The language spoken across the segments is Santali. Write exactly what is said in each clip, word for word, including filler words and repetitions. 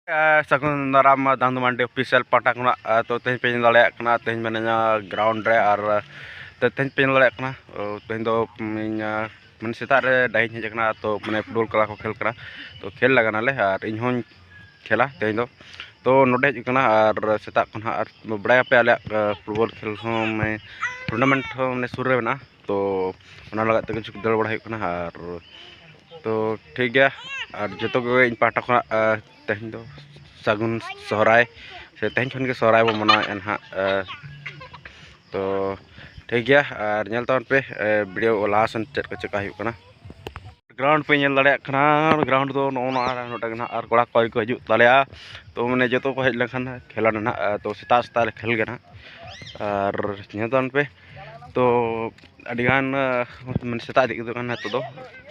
ᱥᱟᱹᱜᱩᱱ ᱫᱟᱨᱟᱢ ᱫᱟᱱᱫᱩ ᱢᱟᱱᱰᱤ ᱚᱯᱷᱤᱥᱤᱭᱟᱞ ᱯᱟᱦᱴᱟ ᱠᱷᱚᱱᱟᱜ᱾ ᱛᱚ ᱛᱮᱦᱮᱧ ᱯᱮ ᱧᱮᱞ ᱫᱟᱲᱮᱭᱟᱜ ᱠᱟᱱᱟ, ᱛᱮᱦᱮᱧ ᱢᱤᱱᱟᱹᱧᱟ ᱜᱨᱟᱣᱩᱱᱰ ᱨᱮ᱾ ᱟᱨ ᱛᱮᱦᱮᱧ ᱯᱮ ᱧᱮᱞ ᱫᱟᱲᱮᱭᱟᱜ ᱠᱟᱱᱟ, ᱛᱮᱦᱮᱧ ᱫᱚ ᱤᱧ ᱢᱟᱱᱮ ᱥᱮᱛᱟᱜ ᱨᱮ ᱰᱟᱹᱦᱤᱧ ᱦᱮᱡ ᱟᱠᱟᱱᱟ᱾ ᱛᱚ ᱢᱟᱱᱮ ᱯᱷᱩᱴᱵᱚᱞ ᱠᱚᱲᱟ ᱠᱚ ᱠᱷᱮᱞ ᱠᱟᱱᱟ, ᱛᱚ ᱠᱷᱮᱞ ᱞᱟᱜᱟᱱᱟᱞᱮ ᱟᱨ ᱤᱧ ᱦᱚᱸᱧ ᱠᱷᱮᱞᱟ ᱛᱮᱦᱮᱧ ᱫᱚ᱾ ᱛᱚ ᱱᱚᱰᱮ ᱦᱮᱡ ᱟᱠᱟᱱᱟ ᱟᱨ ᱥᱮᱛᱟᱜ ᱠᱷᱚᱱ ᱦᱟᱸᱜ, ᱟᱨ ᱵᱟᱲᱟᱭᱟᱯᱮ ᱟᱞᱮᱭᱟᱜ ᱯᱷᱩᱴᱵᱚᱞ ᱠᱷᱮᱞ ᱦᱚᱸ ᱢᱟᱱᱮ ᱴᱩᱨᱱᱟᱢᱮᱱᱴ ᱦᱚᱸ ᱢᱟᱱᱮ ᱥᱩᱨ ᱨᱮ ᱢᱮᱱᱟᱜᱼᱟ᱾ ᱛᱚ ᱚᱱᱟ ᱞᱟᱹᱜᱤᱫ ᱛᱮ ᱠᱤᱪᱷᱩ ᱫᱟᱹᱲ ᱵᱟᱲᱟ ᱦᱩᱭᱩᱜ ᱠᱟᱱᱟ᱾ ᱟᱨ ᱛᱚ ᱴᱷᱤᱠ ᱜᱮᱭᱟ, ᱟᱨ ᱡᱚᱛᱚ ᱜᱮ ᱤᱧ ᱯᱟᱦᱴᱟ ᱠᱷᱚᱱᱟᱜ ᱛᱮᱦᱮᱧ ᱫᱚ ᱥᱟᱹᱜᱩᱱ ᱥᱚᱦᱨᱟᱭ, ᱥᱮ ᱛᱮᱦᱮᱧ ᱠᱷᱚᱱ ᱜᱮ ᱥᱚᱦᱨᱟᱭ ᱵᱚᱱ ᱢᱟᱱᱟᱣᱮᱫᱼᱟ ᱱᱟᱦᱟᱜ᱾ ᱛᱚ ᱴᱷᱤᱠ ᱜᱮᱭᱟ, ᱟᱨ ᱧᱮᱞ ᱛᱟᱵᱚᱱ ᱯᱮ ᱵᱷᱤᱰᱤᱭᱳ ᱞᱟᱦᱟ ᱥᱮᱱ ᱪᱮᱫ ᱠᱚ ᱪᱮᱠᱟ ᱦᱩᱭᱩᱜ ᱠᱟᱱᱟ᱾ ᱜᱨᱟᱣᱩᱱᱰ ᱯᱮ ᱧᱮᱞ ᱫᱟᱲᱮᱭᱟᱜ ᱠᱟᱱᱟ, ᱜᱨᱟᱣᱩᱱᱰ ᱫᱚ ᱱᱚᱜᱼᱚ ᱱᱚᱣᱟ ᱱᱚᱰᱮ ᱜᱮ ᱱᱟᱦᱟᱜ᱾ ᱟᱨ ᱠᱚᱲᱟ ᱠᱚ ᱠᱚ ᱦᱤᱡᱩᱜ ᱛᱟᱞᱮᱭᱟ, ᱛᱚ ᱢᱟᱱᱮ ᱡᱚᱛᱚ ᱠᱚ ᱦᱮᱡ ᱞᱮᱱᱠᱷᱟᱱ ᱠᱷᱮᱞᱟ ᱱᱟᱦᱟᱜ᱾ ᱛᱚ ᱥᱮᱛᱟᱜ ᱥᱮᱛᱟᱜ ᱨᱮ ᱠᱷᱮᱞ ᱜᱮ ᱱᱟᱦᱟᱜ᱾ ᱟᱨ ᱧᱮᱞ ᱛᱟᱵᱚᱱ ᱯᱮ, ᱛᱚ ᱟᱹᱰᱤᱜᱟᱱ ᱢᱟᱱᱮ ᱥᱮᱛᱟᱜ ᱤᱫᱤ ᱠᱟᱱᱟ ᱱᱤᱛᱚᱜ ᱫᱚ᱾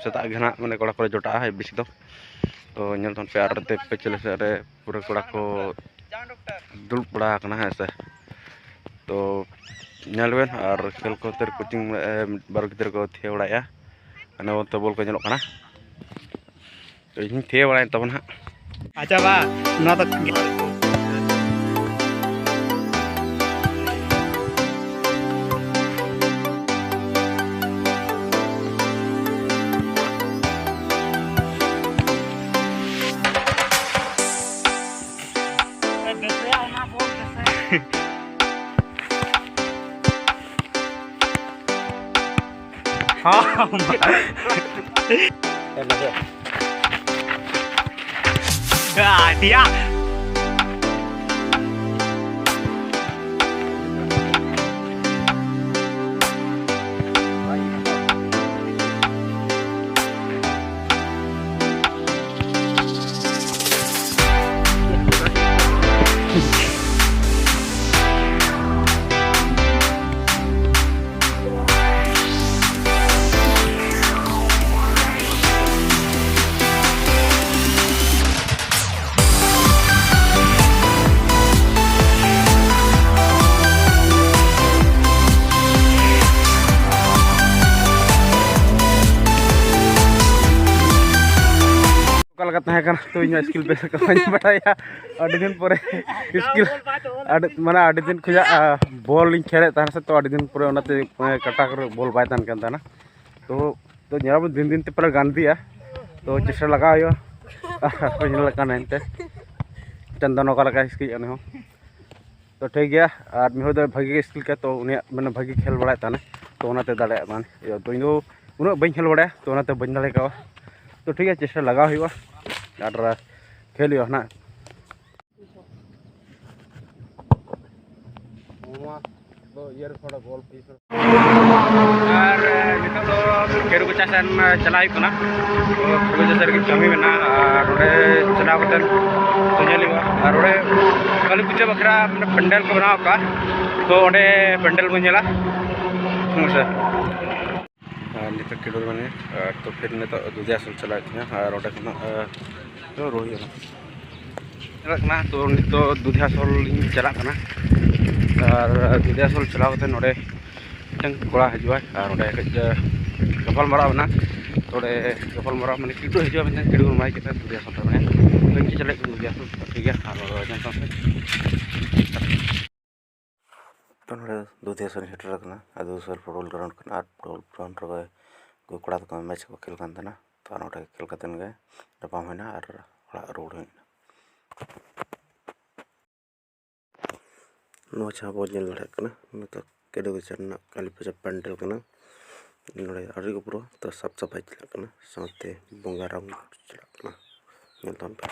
ᱥᱮᱛᱟᱜ ᱜᱮ ᱱᱟᱦᱟᱜ ᱢᱟᱱᱮ ᱠᱚᱲᱟ ᱠᱚᱞᱮ ᱡᱚᱴᱟᱜᱼᱟ ᱵᱮᱥᱤ ᱫᱚ᱾ ᱛᱚ ᱧᱮᱞ ᱛᱟᱵᱚᱱ ᱯᱮ, ᱟᱨ ᱱᱚᱛᱮ ᱯᱟᱹᱪᱷᱞᱟᱹ ᱥᱮᱫ ᱨᱮ ᱯᱩᱨᱟᱹ ᱠᱚᱲᱟ ᱠᱚ ᱫᱩᱲᱩᱵ ᱵᱟᱲᱟ ᱟᱠᱟᱱᱟ, ᱦᱮᱸ ᱥᱮ᱾ ᱛᱚ ᱧᱮᱞ ᱵᱮᱱ, ᱟᱨ ᱠᱷᱮᱞ ᱠᱚ ᱛᱮ ᱠᱳᱪᱤᱝ ᱵᱟᱨ ᱜᱤᱫᱽᱨᱟᱹ ᱠᱚ ᱛᱷᱤᱭᱟᱹ ᱵᱟᱲᱟᱭᱮᱫᱼᱟ᱾ ᱦᱟᱱᱮ ᱚᱱᱛᱮ ᱵᱚᱞ ᱠᱚ ᱧᱮᱞᱚᱜ ᱠᱟᱱᱟ, ᱛᱚ ᱤᱧ ᱛᱷᱤᱭᱟᱹ ᱵᱟᱲᱟᱭᱮᱱ ᱛᱟᱵᱚᱱᱟ ᱦᱟᱸᱜ᱾ ᱟᱪᱪᱷᱟ ᱵᱟ, ᱱᱚᱣᱟ ᱫᱚ ᱛᱟᱦᱮᱸ ᱠᱟᱱᱟ, ᱛᱚ ᱤᱧ ᱦᱚᱸ ᱥᱠᱤᱞ ᱵᱮᱥ ᱞᱮᱠᱟ ᱵᱟᱹᱧ ᱵᱟᱲᱟᱭᱟ᱾ ᱟᱹᱰᱤ ᱫᱤᱱ ᱯᱚᱨᱮ ᱥᱠᱤᱞ, ᱟᱹᱰᱤ, ᱢᱟᱱᱮ ᱟᱹᱰᱤ ᱫᱤᱱ ᱠᱷᱚᱱᱟᱜ, ᱟ, ᱵᱚᱞ ᱤᱧ ᱠᱷᱮᱞᱮᱫ ᱛᱟᱦᱮᱱᱟ ᱥᱮ, ᱛᱚ ᱟᱹᱰᱤ ᱫᱤᱱ ᱯᱚᱨᱮ ᱚᱱᱟᱛᱮ, ᱢᱟᱱᱮ, ᱠᱟᱴᱟ ᱠᱚᱨᱮ ᱵᱚᱞ ᱵᱟᱭ ᱛᱟᱦᱮᱱ ᱠᱟᱱ ᱛᱟᱦᱮᱱᱟ᱾ ᱛᱚ, ᱛᱚ ᱧᱮᱞ ᱟᱵᱚᱱ ᱫᱤᱱ ᱫᱤᱱ ᱛᱮ ᱯᱟᱞᱮ ᱜᱟᱱ ᱤᱫᱤᱜᱼᱟ᱾ ᱛᱚ ᱪᱮᱥᱴᱟ ᱞᱟᱜᱟᱣ ᱦᱩᱭᱩᱜᱼᱟ᱾ ᱧᱮᱞ ᱞᱮᱠᱟ ᱢᱮᱱᱛᱮ ᱪᱟᱸᱫᱚ ᱱᱚᱝᱠᱟ ᱞᱮᱠᱟ ᱦᱤᱥᱠᱤᱡ ᱩᱱᱤ ᱦᱚᱸ᱾ ᱛᱚ ᱴᱷᱤᱠ ᱜᱮᱭᱟ, ᱟᱨ ᱢᱤᱫ ᱦᱚᱲ ᱫᱚ ᱵᱷᱟᱜᱤ ᱜᱮ ᱥᱠᱤᱞ ᱠᱟᱱᱟ, ᱛᱚ ᱩᱱᱤᱭᱟᱜ, ᱢᱟᱱᱮ, ᱵᱷᱟᱜᱤ ᱠᱷᱮᱞ ᱵᱟᱲᱟᱭᱮᱫ ᱛᱟᱦᱮᱱᱟ, ᱛᱚ ᱚᱱᱟᱛᱮ ᱫᱟᱲᱮᱭᱟᱜ ᱠᱟᱱᱟ᱾ ᱛᱚ ᱤᱧ ᱫᱚ ᱩᱱᱟᱹᱜ ᱵᱟᱹᱧ ᱠᱷᱮᱞ ᱵᱟᱲᱟᱭᱟ, ᱛᱚ ᱚᱱᱟᱛᱮ ᱵᱟᱹᱧ ᱫᱟᱲᱮ ᱠᱟᱣᱟ᱾ ᱛᱚ ᱴᱷᱤᱠ ᱜᱮᱭᱟ, ᱪᱮᱥᱴᱟ ᱞᱟᱜᱟᱣ ᱦᱩᱭᱩᱜᱼᱟ ᱟᱨ ᱠᱷᱮᱞ ᱦᱩᱭᱩᱜᱼᱟ ᱦᱟᱸᱜ᱾ ᱟᱨ ᱱᱤᱛᱚᱜ ᱫᱚ ᱠᱮᱲᱩ ᱠᱚᱪᱟ ᱥᱮᱱ ᱪᱟᱞᱟᱜ ᱦᱩᱭᱩᱜ ᱠᱟᱱᱟ᱾ ᱛᱚ ᱠᱮᱲᱩ ᱠᱚᱪᱟ ᱥᱮᱱ ᱨᱮᱜᱮ ᱠᱟᱹᱢᱤ ᱢᱮᱱᱟᱜᱼᱟ, ᱟᱨ ᱚᱸᱰᱮ ᱪᱟᱞᱟᱣ ᱠᱟᱛᱮ ᱛᱚ ᱧᱮᱞ ᱦᱩᱭᱩᱜᱼᱟ᱾ ᱟᱨ ᱚᱸᱰᱮ ᱠᱟᱹᱞᱤ ᱯᱩᱡᱟᱹ ᱵᱟᱠᱷᱨᱟ ᱢᱟᱱᱮ ᱯᱮᱱᱰᱮᱞ ᱠᱚ ᱵᱮᱱᱟᱣ ᱟᱠᱟᱫᱼᱟ, ᱛᱚ ᱚᱸᱰᱮ ᱯᱮᱱᱰᱮᱞ ᱵᱚᱱ ᱧᱮᱞᱟ᱾ ᱦᱮᱸ ᱥᱮ᱾ ᱟᱨ ᱱᱤᱛᱚᱜ ᱠᱮᱲᱩ ᱢᱟᱱᱮ, ᱟᱨ ᱛᱚ ᱯᱷᱤᱨ ᱱᱤᱛᱚᱜ ᱫᱩᱫᱷᱤᱭᱟᱥᱚᱞ ᱪᱟᱞᱟᱜ ᱦᱩᱭᱩᱜ ᱛᱤᱧᱟᱹ, ᱟᱨ ᱚᱸᱰᱮ ᱠᱷᱚᱱᱟᱜ, ᱟᱨ, ᱛᱚ ᱨᱩᱣᱟᱹᱲ ᱦᱩᱭᱩᱜᱼᱟ᱾ ᱪᱟᱞᱟᱜ ᱠᱟᱱᱟ, ᱛᱚ ᱱᱤᱛᱚᱜ ᱫᱩᱫᱷᱤᱭᱟᱥᱚᱞ ᱤᱧ ᱪᱟᱞᱟᱜ ᱠᱟᱱᱟ᱾ ᱟᱨ ᱫᱩᱫᱷᱤᱭᱟᱥᱚᱞ ᱪᱟᱞᱟᱣ ᱠᱟᱛᱮ ᱱᱚᱰᱮ ᱢᱤᱫᱴᱟᱝ ᱠᱚᱲᱟ ᱦᱤᱡᱩᱜᱼᱟᱭ, ᱟᱨ ᱚᱸᱰᱮ ᱠᱟᱹᱡ, ᱮ, ᱜᱟᱯᱟᱞ ᱢᱟᱨᱟᱣ ᱢᱮᱱᱟᱜᱼᱟ᱾ ᱛᱚ ᱚᱸᱰᱮ ᱜᱟᱯᱟᱞ ᱢᱟᱨᱟᱣ, ᱢᱟᱱᱮ, ᱠᱤᱰᱩ ᱦᱤᱡᱩᱜᱼᱟ ᱢᱮᱱᱛᱮ, ᱠᱤᱰᱩ ᱮᱢᱟᱭ ᱠᱟᱛᱮ ᱫᱩᱫᱷᱤᱭᱟᱥᱚᱞ ᱛᱮ ᱢᱮᱱᱟᱭᱟ᱾ ᱛᱚ ᱤᱧ ᱜᱮ ᱪᱟᱞᱟᱜ ᱠᱟᱱᱟ ᱫᱩᱫᱷᱤᱭᱟᱥᱚᱞ, ᱴᱷᱤᱠ ᱜᱮᱭᱟ, ᱟᱨ ᱚᱸᱰᱮ ᱧᱮᱞ ᱛᱟᱢ ᱯᱮ᱾ ᱛᱚ ᱱᱚᱰᱮ ᱫᱩᱫᱷᱤᱭᱟᱥᱚᱞ ᱤᱧ ᱥᱮᱴᱮᱨ ᱟᱠᱟᱱᱟ᱾ ᱟᱨ ᱫᱩᱫᱷᱤᱭᱟᱥᱚᱞ ᱯᱷᱩᱴᱵᱚᱞ ᱜᱨᱟᱣᱩᱱᱰ ᱠᱟᱱᱟ, ᱟᱨ ᱯᱷᱩᱴᱵᱚᱞ ᱜᱨᱟᱣᱩᱱᱰ ᱨᱮᱜᱮ ᱩᱱᱠᱩ ᱠᱚᱲᱟ ᱛᱟᱠᱚ ᱢᱮᱪ ᱠᱚ ᱠᱷᱮᱞ ᱠᱟᱱ ᱛᱟᱦᱮᱱᱟ᱾ ᱛᱚ ᱱᱚᱰᱮ ᱠᱷᱮᱞ ᱠᱟᱛᱮᱱ ᱜᱮ ᱧᱟᱯᱟᱢ ᱦᱩᱭᱱᱟ ᱟᱨ ᱚᱲᱟᱜ ᱨᱩᱣᱟᱹᱲ ᱦᱩᱭᱱᱟ᱾ ᱱᱚᱣᱟ ᱡᱟᱦᱟᱸ ᱵᱚᱱ ᱧᱮᱞ ᱫᱟᱲᱮᱭᱟᱜ ᱠᱟᱱᱟ, ᱱᱤᱛᱚᱜ ᱠᱮᱰᱩ ᱵᱤᱪᱟᱨ ᱨᱮᱱᱟᱜ ᱠᱟᱹᱞᱤ ᱯᱩᱡᱟᱹ ᱯᱮᱱᱰᱮᱞ ᱠᱟᱱᱟ᱾ ᱱᱚᱰᱮ ᱟᱹᱰᱤ ᱜᱮ ᱯᱩᱨᱟᱹ ᱛᱚ ᱥᱟᱯ ᱥᱟᱯᱷᱟᱭ ᱪᱟᱞᱟᱜ ᱠᱟᱱᱟ, ᱥᱟᱶᱛᱮ ᱵᱚᱸᱜᱟ ᱨᱟᱢ ᱪᱟᱞᱟᱜ ᱠᱟᱱᱟ᱾ ᱧᱮᱞ ᱛᱟᱵᱚᱱ ᱯᱮ᱾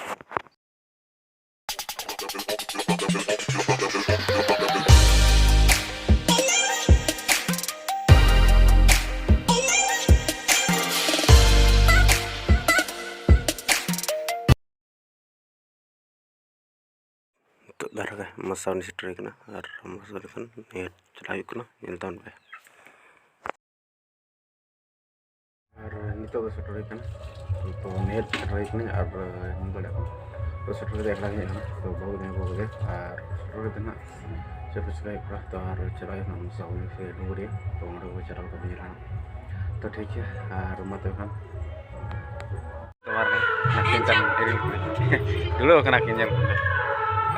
ᱱᱤᱛᱚᱜ ᱫᱷᱟᱨᱟ ᱜᱮ ᱢᱟᱥᱟᱣᱱᱤ ᱥᱮᱴᱮᱨ ᱦᱩᱭ ᱠᱟᱱᱟ, ᱟᱨ ᱢᱟᱥᱟᱣᱱᱤ ᱠᱷᱚᱱ ᱱᱤᱭᱟᱹ ᱪᱟᱞᱟᱜ ᱦᱩᱭᱩᱜ ᱠᱟᱱᱟ, ᱧᱮᱞ ᱛᱟᱵᱚᱱ ᱯᱮ᱾ ᱟᱨ ᱱᱤᱛᱚᱜ ᱫᱚ ᱥᱮᱴᱮᱨ ᱦᱩᱭ ᱠᱟᱱᱟ, ᱛᱚ ᱱᱤᱭᱟᱹ ᱥᱮᱴᱮᱨ ᱦᱩᱭ ᱠᱟᱱᱟ, ᱟᱨ ᱧᱮᱞ ᱫᱟᱲᱮᱭᱟᱜ ᱠᱟᱱᱟ, ᱛᱚ ᱥᱮᱴᱮᱨ ᱠᱟᱛᱮ ᱮᱠᱞᱟ ᱜᱮ ᱦᱮᱡ ᱠᱟᱱᱟ, ᱛᱚ ᱵᱟᱹᱦᱩ ᱫᱚ ᱵᱟᱹᱦᱩ ᱜᱮ, ᱟᱨ ᱥᱮᱴᱮᱨ ᱠᱟᱛᱮ ᱱᱟᱜ ᱪᱮᱫ ᱠᱚ ᱪᱤᱠᱟᱹᱭ ᱦᱩᱭᱩᱜ ᱠᱟᱱᱟ, ᱛᱚ ᱟᱨ ᱪᱟᱞᱟᱜ ᱦᱩᱭᱩᱜ ᱠᱟᱱᱟ ᱢᱟᱥᱟᱣᱱᱤ ᱥᱮ ᱰᱩᱝᱜᱽᱨᱤ, ᱛᱚ ᱚᱸᱰᱮ ᱠᱚ ᱪᱟᱞᱟᱣ ᱠᱟᱛᱮ ᱧᱮᱞᱟ ᱦᱟᱸᱜ᱾ ᱛᱚ ᱴᱷᱤᱠ ᱜᱮᱭᱟ, ᱟᱨ ᱢᱟ ᱛᱚᱵᱮ ᱠᱷᱟᱱ᱾ ᱛᱚ ᱱᱟᱥᱮ ᱱᱟᱥᱮ ᱫᱩᱲᱩᱵ ᱟᱠᱟᱱᱟ ᱠᱤᱱ, ᱧᱮᱞ ᱠᱚᱯᱮ᱾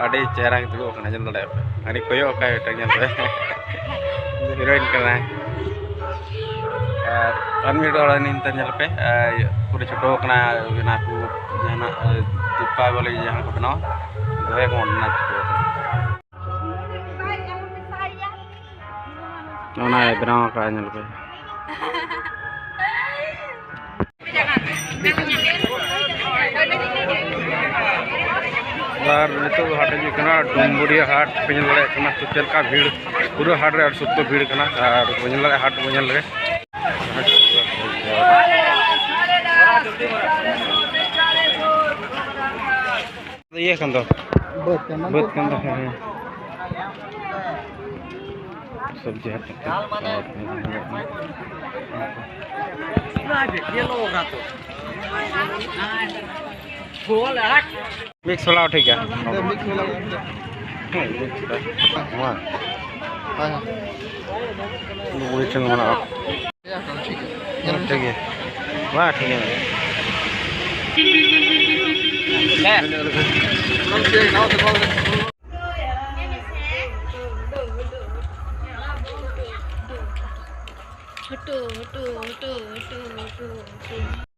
ᱟᱹᱰᱤ ᱪᱮᱦᱨᱟ ᱠᱤᱱ ᱫᱩᱲᱩᱵ ᱟᱠᱟᱱᱟ, ᱧᱮᱞ ᱫᱟᱲᱮᱭᱟᱜ ᱯᱮ᱾ ᱟᱹᱰᱤ ᱠᱚᱭᱚᱜ ᱟᱠᱟᱫ ᱢᱤᱫᱴᱟᱝ, ᱧᱮᱞ ᱯᱮ᱾ ᱦᱤᱨᱳᱭᱤᱱ ᱠᱟᱱᱟᱭ᱾ ᱟᱨ ᱟᱨ ᱢᱤᱫ ᱦᱚᱲ ᱱᱤᱛ ᱧᱮᱞ ᱯᱮ, ᱟᱨ ᱯᱩᱨᱟᱹ ᱪᱷᱳᱴᱳ ᱠᱟᱱᱟ, ᱚᱱᱟ ᱠᱚ ᱡᱟᱦᱟᱱᱟᱜ, ᱟᱨ, ᱫᱤᱯᱟᱵᱚᱞᱤ ᱡᱟᱦᱟᱸ ᱠᱚ ᱵᱮᱱᱟᱣᱟ, ᱫᱚᱦᱚᱭ ᱠᱚ ᱚᱸᱰᱮᱱᱟᱜ ᱪᱷᱳᱴᱳ ᱠᱟᱱᱟ᱾ ᱚᱱᱟᱭ ᱵᱮᱱᱟᱣ ᱟᱠᱟᱫᱼᱟ, ᱧᱮᱞ ᱯᱮ᱾ ᱟᱨ ᱱᱤᱛᱚᱜ ᱫᱚ ᱦᱟᱴ ᱦᱤᱡᱩᱜ ᱠᱟᱱᱟ, ᱰᱩᱢᱵᱩᱨᱤᱭᱟᱹ ᱦᱟᱴ ᱯᱮ ᱧᱮᱞ ᱫᱟᱲᱮᱭᱟᱜ ᱠᱟᱱᱟ᱾ ᱛᱚ, ᱪᱮᱫ ᱞᱮᱠᱟ ᱵᱷᱤᱲ, ᱯᱩᱨᱟᱹ ᱦᱟᱴ ᱨᱮ ᱟᱹᱰᱤ ᱥᱚᱠᱛᱚ ᱵᱷᱤᱲ ᱠᱟᱱᱟ᱾ ᱟᱨ ᱵᱚᱱ ᱧᱮᱞ ᱫᱟᱲᱮᱭᱟᱜᱼᱟ, ᱦᱟᱴ ᱵᱚᱱ ᱧᱮᱞ ᱞᱮᱜᱮ᱾ ᱤᱭᱟᱹ ᱠᱟᱱ ᱫᱚ᱾ ᱵᱟᱹᱫᱽ ᱠᱟᱱᱟ᱾ ᱵᱟᱹᱫᱽ ᱠᱟᱱ ᱫᱚ, ᱦᱮᱸ, ᱦᱮᱸ᱾ ᱥᱚᱵᱽᱡᱤ ᱦᱟᱴ ᱠᱟᱱᱟ᱾ ᱢᱤᱠᱥ ᱵᱟᱞᱟ ᱴᱷᱤᱠ ᱜᱮᱭᱟ᱾ ᱦᱮᱸ, ᱢᱤᱠᱥ ᱵᱟᱞᱟ᱾ ᱦᱮᱸ, ᱢᱤᱠᱥ ᱵᱟᱞᱟ᱾ ᱦᱮᱸ᱾ ᱦᱳᱭ, ᱦᱳᱭ᱾ ᱵᱩᱲᱦᱤ ᱴᱷᱮᱱ ᱢᱮᱱᱟᱜᱼᱟ᱾ ᱴᱷᱤᱠ ᱜᱮᱭᱟ᱾ ᱵᱟᱝ, ᱴᱷᱤᱠ ᱜᱮᱭᱟ᱾ ᱦᱩᱴᱩ, ᱦᱩᱴᱩ, ᱦᱩᱴᱩ, ᱦᱩᱴᱩ, ᱦᱩᱴᱩ, ᱦᱩᱴᱩ᱾